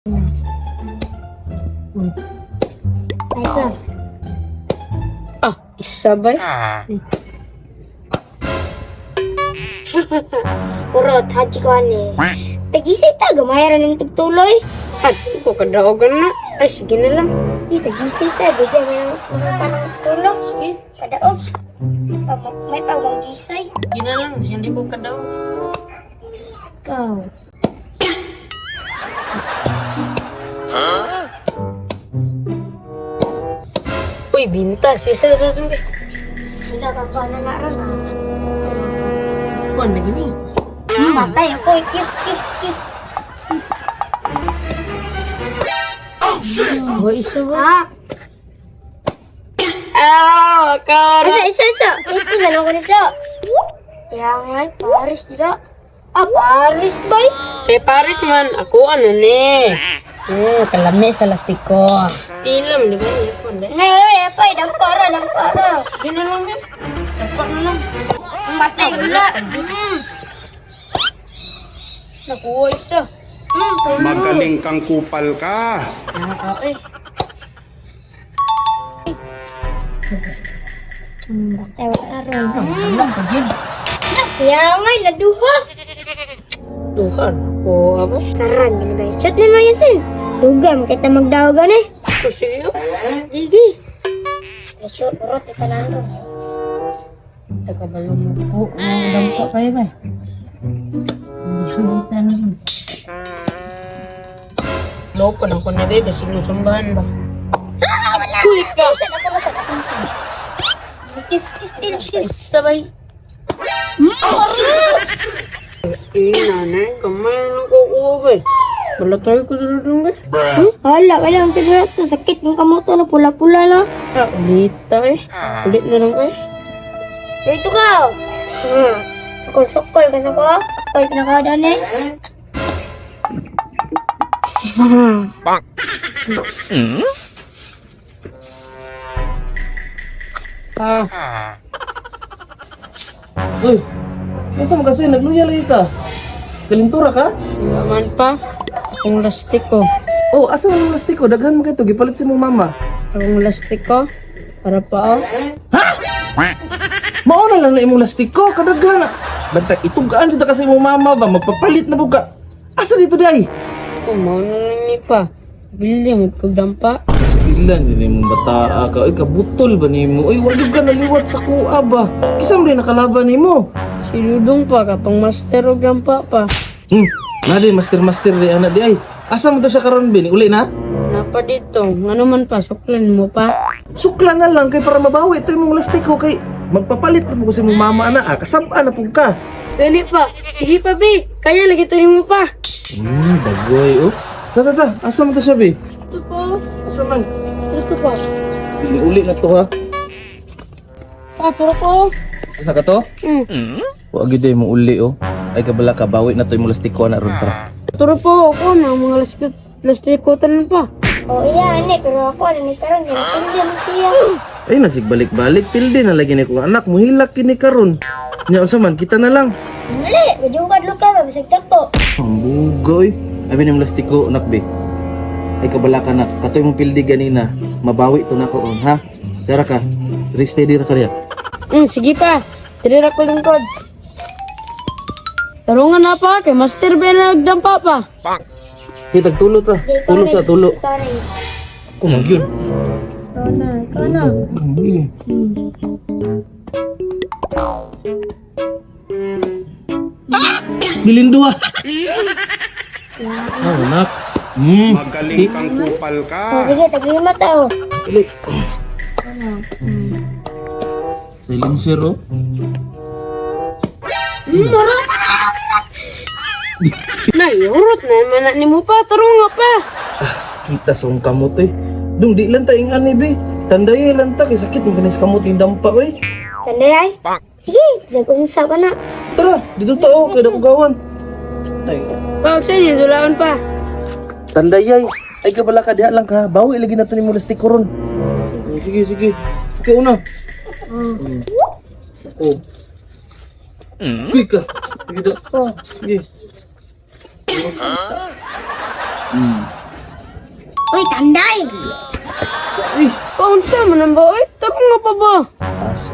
Ay ka. Ah, isa ba? Urot, haji ko ani. Tagisay ta, gamay ra ning tugtuloy. At ko kadaogan na. Ay, sige na lang. Sige, tagisay ta, bigyan mo ng mga panang tulog. Sige, padaog. May pawang gisay. Sige na lang, hindi ko kadaog. Ikaw. Uy, bintas. Isa na lang. Wala ka pa na naroon ah. Kuan lagi ni. Patay ako, kiss, kiss, kiss. Kiss. Oh, isa ba? Ah, Ah, kara. isa, isa, isa. Ito, ganun ko nisa. Yang ay, Paris dila. Ah, Paris bay. Kay Paris man, ako ano ni. Kalami sa lastiko. Ilam, di ba? Ipon, di. Ngayon, ay, apay, dampara, dampara. Sige na lang, di. Dapat na lang. Patay, wala. Nakuha isa. Magaling kang kupal ka. Ah, eh. Patay, wala ron. Wala pa yun. Yang ay, naduha. Duha, nakuha ba? Saran, gana ba? Shot na mo yasin. Dugam, kita magdawagan eh. Oh, sige. Oh. Gigi. Ay, shoot, urot, ito na ron. Tagabalong mo po. Dampa kayo ba? Hindi hangita na rin. Loko na ko na bebe, basig mo sambahan ba? Ah, wala. Uy, ka! Saan ako, saan ako, saan? Kiss, kiss, din, kiss. Sabay. Eh, nanay, kamay na kukuha ba eh. Wala tayo ko dun ba? Wala, wala ang siguro to. Sakit ng kamoto na pula-pula na. Ah, ulit ta eh. Ulit na lang ba eh. Dito ka! Sukol-sukol ka sa ko. Ako'y pinakadan eh. Ah, Uy, ano ka kasi? Nagluya lagi ka. Kalintura ka? naman pa. Akong lastik ko. Oh, asa man ang lastiko? Daghan mo kay to gipalit si mong mama. Akong lastik ko. Para pa oh. Mao na lang na imong lastiko, kadaghan na. Bantay, itugaan jud ka sa imong mama ba? Magpapalit na po ka. Asa dito di ay? Oh, mao na lang ni pa. Bili mo kog dampa. Stilan din imong bataa ka. Uy, kabutol ba nimo? Uy, wa gyud ka naliwat sa kuha ba? Kisa mo din nakalaban nimo. Si Dudong pa katong master og dampa pa. Nadi master master di ana di ay. Asa mo to siya karon bin? Uli na? Napa dito, ngano man pa suklan mo pa. Sukla na lang kay para mabawi ito imong lastiko kay magpapalit na po ko sa imong mama ana ah. Kasab-an na po ka. Gani pa. Sige pa bi. Kaya lagi to nimo pa. Dagoy oh. Ta ta ta, asa mo to siya bi? Ito pa. Asa man? Ito pa. Sige, uli na to ha. Pa, turo ko. Asa ka to? Mm. Wa gyud mo uli oh. Ay kabala ka bawi na to imong lastiko ana ron tara. Turo po ako na mga lastik lastikotan pa. Oh, iya, ane. Pero ako, ano ni karon, ginapindi mo siya. Ay nasig balik-balik pildi na lagi ni kong anak muhilak kini karon. Nya unsa man kita na lang. Mali, gajugad luka, mabisag tako. Ang buga oy. Abi ni imong lastiko anak bi. Ay kabala ka nak. Katoy mong pildi ganina. Mabawi to nako ron ha. Dara ka. Steady ra ka diha. Sige pa. Diri ra ko lingkod. Tarungan na pa kay Master Ben na nagdampa pa. Hey, tagtulo ta. Tulo sa tulo. Ikaw rin. Kumag yun. Ikaw na, ikaw na. Bilin duha. Oh, anak. Magaling kang kupal ka. Oh, sige, taglima tao. Dali. Silencer oh. Murot! Nay, urot na man na nimo pa. Tarunga pa. Sakita sa akong kamot eh. Dung di lang ta ing ani be. Tanday lang ta kay sakit mo kanis kamot ni dampa oy. Tanday ay. Sige, bisag unsa pa na. Tara, dito ta oh kay gawan. Tay. Pa, sa inyo dulaan pa. Tandayay. Ay kabala ka diha lang ka. Bawi lagi na to ni mo lastik ko ron. Sige, sige. Okay, una. Oh. Sige ka. Sige da. Oh. Sige. Uy, tanday! Ay, Paunsa man ang ba oy? Tarong nga pa ba? as,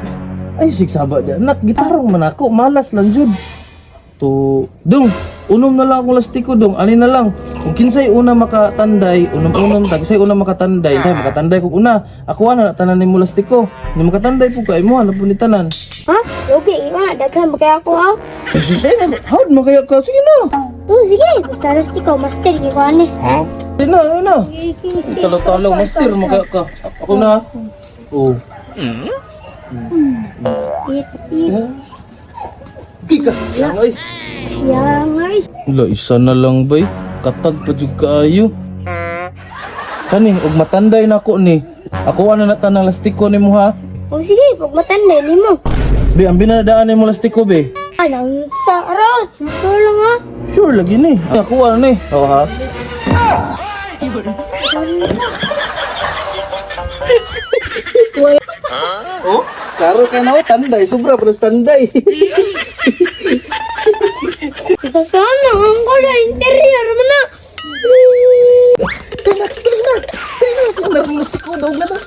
ay sigsaba di anak, gitarong man ako, malas lang jud. To, dong, unom na lang akong lastiko dong, ani na lang. Kung kinsay una makatanday, unom-unom ta, kinsay una makatanday, tay makatanday kog una. Ako ana na tanan nimo lastiko. Ni makatanday po ka imo ana po ni tanan. Ha? Lugi, ikaw na. Daghan ba kaya ako ha? Jesus, eh, howd mo kaya ka? Sige na. Oh, sige. Basta lastiko, master kay ko ani. Sige na, ano na. Talo-talo, master mo kaya ka. Ako na. Oh. It, it. Pika, lang ay. Siya ngay. Wala, isa na lang bay. Katag pa jud kaayo. Kani, og matanday na ako ni. Ako ana na tanang lastiko nimo ha. Oh, sige. Pag matanday nimo. Be, ang binadaan nimo lastiko be. Anong sa araw? Suso lang ha. Sure lagi ni. Ako ana ni. Oo ha. Oh, karo ka na oh, tanday, sobra pa sa tanday. Sana ang kala interior mo na. Tingnan, tingnan. Tingnan, tingnan lastiko daw na to.